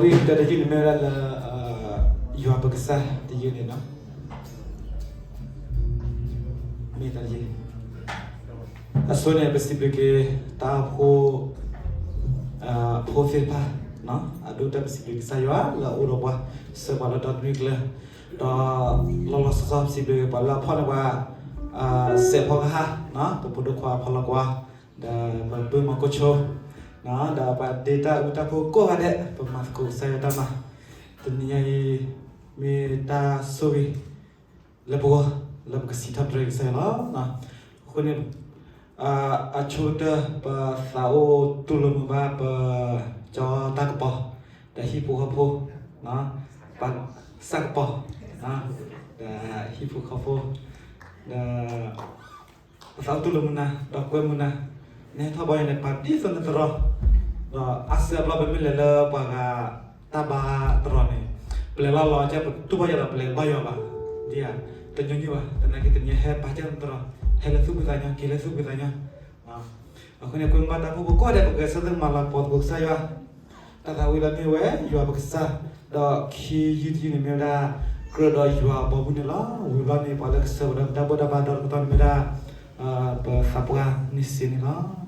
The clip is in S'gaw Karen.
တၢ်တယုၢ်န့ၣ်မ့ၢ်ဝဲဒၣ်လၢ ယွၤပကစၢ်တယုၢ်န့ၣ်လီၤ. မ့ၢ်တၢ်တယုၢ် အဆိန့ၣ် ပစံးဘျုးက့ၤ တၢ်အိၣ်ဖှိၣ် ဖိသ့ၣ်တဖၣ် အဒိတၢ်ပစံးဘျုးကစၢ်ယွၤလၢအအိၣ်ဒီးပှၤ ဆှၢပှၤလၢဒီတနွံကျၢၤ, ဒီးလီၤလီၤဆီဆီပစံးဘျုးက့ၤပှၤလၢအဖီၣ်န့ၢ်ပှၤ စဲးဖီကဟၣ်, ပဖိဒိၣ်ခွါဖီလီၤကွၢ်, ဒီးပပုၢ်မီၤကိးဆိ, ဒီးပှၤဒ့တၢ်အူတၢ်ဖိကိးဂၤဒဲး ပမၤသကိးကစၢ်ယွၤတၢ်မၤ, တနံၤညါအံၤ မ့ၢ်တၢ်ဆိၣ်ဂ့ၤ လၢပဂီၢ် လၢပကစံးထီၣ်ပတြၢၤကစၢ်ယွၤလီၤ. အဃိန့ၣ် အဆိကတၢၢ် ပသးအိၣ်တူၢ်လိာ်မုာ်ဘၣ် ပကၠီတၢ်ကပီၤ ဒီးဟံၣ်ဖိဃီဖိ, ပစၢ်ကပီၤ, ဒီးဟံၣ်ဖိဃီဖိ, ဒီး ပသးအိၣ်တူၢ်လိာ်မုာ်နၤ ဒီးကွဲမုာ်နၤ, နဟဲထီၣ်ဘီယၤန့ၣ် ပာ်ဒ်သိးနသရိာ်, ဒီးအါစုအါဘျီ ပမ့ၢ်လဲၤလၢပှၤဂၤတၢ်ဘါသရိာ်န့ၣ် ပလဲၤလီၤလီၤကဲ ပတူၢ်ဘၣ်ယၤဒီး ပလဲၤဘါယွၤဘၣ်, ဒ်ဧါ, တညီနုၢ်ဘၣ်, သနာ်က့တနံၤဟဲပာ်ကဲနသရိာ်, ဟဲလၢသူၣ်ဖှံသးညီ က့ၤလၢသူၣ်ဖှံသးညီ. အဃိန့ၣ် ကွဲမုာ်ဘၣ်တၢ်အိၣ်ဖှိၣ်ဖိကိးဂၤဒဲး ပကဂဲၤဆၢထၢၣ်မၤလၤကပီၤသကိးကစၢ်ယွၤ, တၢ်သးဝံၣ်လၢမ့ၢ်ဝဲ ယွၤပကစၢ်, ဒီးခံယုၢ်တယုၢ်န့ၣ်မ့ၢ်ဝဲဒၣ် ကြၢးဒီးယွၤအဘီအမုၢ်န့ၣ်လီၤ. ဝံၤဘျီန့ၣ် ပှၤလၢကဆှၢပှၤဒီးတၢ်ဘိၣ်တၢ်ဘါဒီတကတီၢ်န့ၣ်မ့ၢ်ဒၣ် ပသးပှၢ်န့ၣ်စ့န့ၣ်လီၤ.